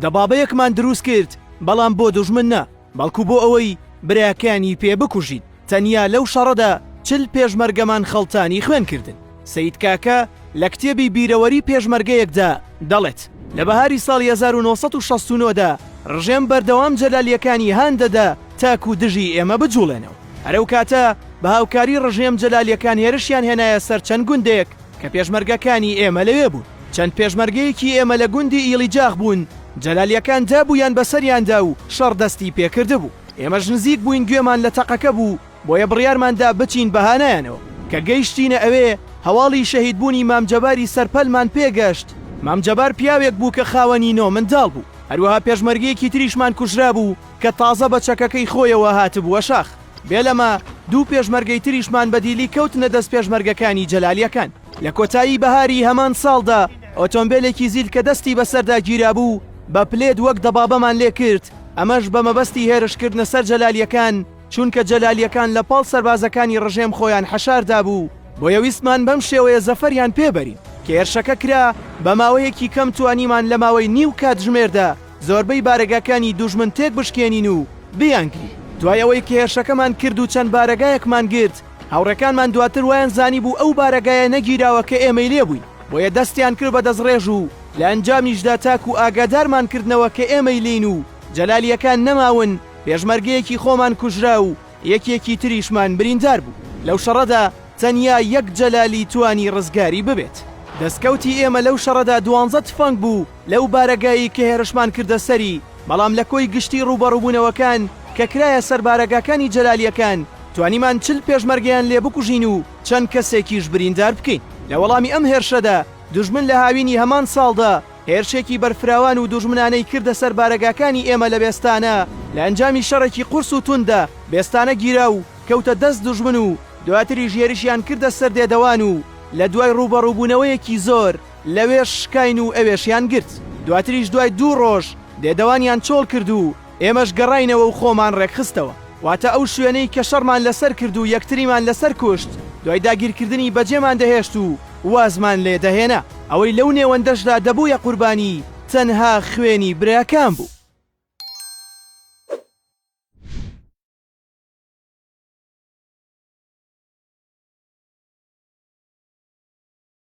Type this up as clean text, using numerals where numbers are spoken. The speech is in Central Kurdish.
دەبابەیەکمان دروست کرد، بەڵام بۆ دوژمن نا، بەڵکو بۆ ئەوەی براکانی پێ بکوژین. تەنیا لەو شەڕەدا 40 پێشمەرگەمان خەڵتانی خوێن کردن. سەید کاکە لە کتێبی بیرەوەری پێشمەرگەیەکدا دەڵێت، لە بەهاری ساڵی 1969 دا ڕژێم بەردەوام جەلالییەکانی هان دەدا تاکو دژی ئێمە بجوڵێنەوە. هەر ئەو کاتە بە هاوکاری ڕژێم جەلالییەکان هێرشیان هێنایە سەر چەند گوندێک کە پێشمەرگەکانی ئێمە لەوێ بوون. چەند پێشمەرگەیەکی ئێمە لە گوندی ئیڵیجاخ بوون، جەلالییەکان دابوویان بەسەریاندا و شەڕ دەستی پێکردبوو. ئێمەش نزیک بووین گوێمان لە تەقەکە بوو، بۆیە بڕیارمان دا بچین بە هانایانەوە. کە گەیشتینە ئەوێ، هەواڵی شەهیدبوونی مام جەباری سەرپەلمان پێ گەشت. مام جەبار پیاوێک بوو کە خاوەنی نۆ منداڵ بوو. هەروەها پێشمەرگەیەکی تریشمان کوژرابوو کە تازە بە چەکەکەی خۆیەوە هاتبووە شاخ. بێ لەمە، دوو پێشمەرگەی تریشمان بە دیلی کەوتنە دەست پێشمەرگەکانی جەلالییەکان. لە کۆتایی بەهاری هەمان ساڵدا، ئۆتۆمبێلێکی زیل کە دەستی بەسەردا گیرابوو، بە پلێت وەک دەبابەمان لێ کرد، ئەمەش بە مەبەستی هێرشکردنە سەر جەلالییەکان، چونکە جەلالییەکان لە پاڵ سەربازەکانی ڕژێم خۆیان حەشار دابوو، بۆیە ویستمان بەم شێوەیە زەفەریان پێ بەرین. کە هێرشەکە کرا، بە ماوەیەکی کەم توانیمان لە ماوەی نیو کاتژمێردا زۆربەی بارەگاکانی دوژمن تێک بشکێنین و بیانگرین. دوای ئەوەی کە هێرشەکەمان کرد و چەند بارەگایەکمان گرت، هاوڕێکانمان دواتر وایان زانیبوو ئەو بارەگایە نەگیراوە کە ئێمەی لێ بووین، بۆیە دەستیان کرد بە دەستڕێژ و لە ئەنجامیشدا تاکوو ئاگادارمان کردنەوە کە ئێمەی لێین و جەلالییەکان نەماون، پێشمەرگەیەکی خۆمان کوژرا و یەکێکی تریشمان بریندار بوو. لەو شەڕەدا تەنیا یەک جەلالی توانی ڕزگاری ببێت. دەستکەوتی ئێمە لەو شەڕەدا دوانزە تفەنگ بوو لەو بارەگایەی کە هێرشمان کردە سەری، بەڵام لە کۆی گشتی ڕووبەڕووبوونەوەکان کە کرایە سەر بارەگاکانی جەلالییەکان توانیمان 40 پێشمەرگەیان لێ بکوژین و چەند کەسێکیش بریندار بکەین. لە وەڵامی ئەم هێرشەدا دوژمن لە هاوینی هەمان ساڵدا هێرشێکی بەرفراوان و دوژمنانەی کردە سەر بارەگاکانی ئێمە لە بێستانە، لە ئەنجامی شەڕێکی قورس و تونددا بێستانە گیرا و کەوتە دەست دوژمن و دواتریش هێرشیان کردە سەر دێدەوان و لە دوای ڕووبەڕووبوونەوەیەکی زۆر لەوێش شکاین و ئەوێشیان گرت. دواتریش دوای دوو ڕۆژ دێدەوانیان چۆڵ کرد و ئێمەش گەڕاینەوە و خۆمان ڕێکخستەوە. واتە ئەو شوێنەی کە شەڕمان لەسەر کرد و یەکتریمان لەسەر کوشت، دوای داگیرکردنی بەجێمان دەهێشت و وازمان لێ دەهێنا. ئەوەی لەو نێوەندەشدا دەبوویە قوربانی تەنها خوێنی براکان بوو.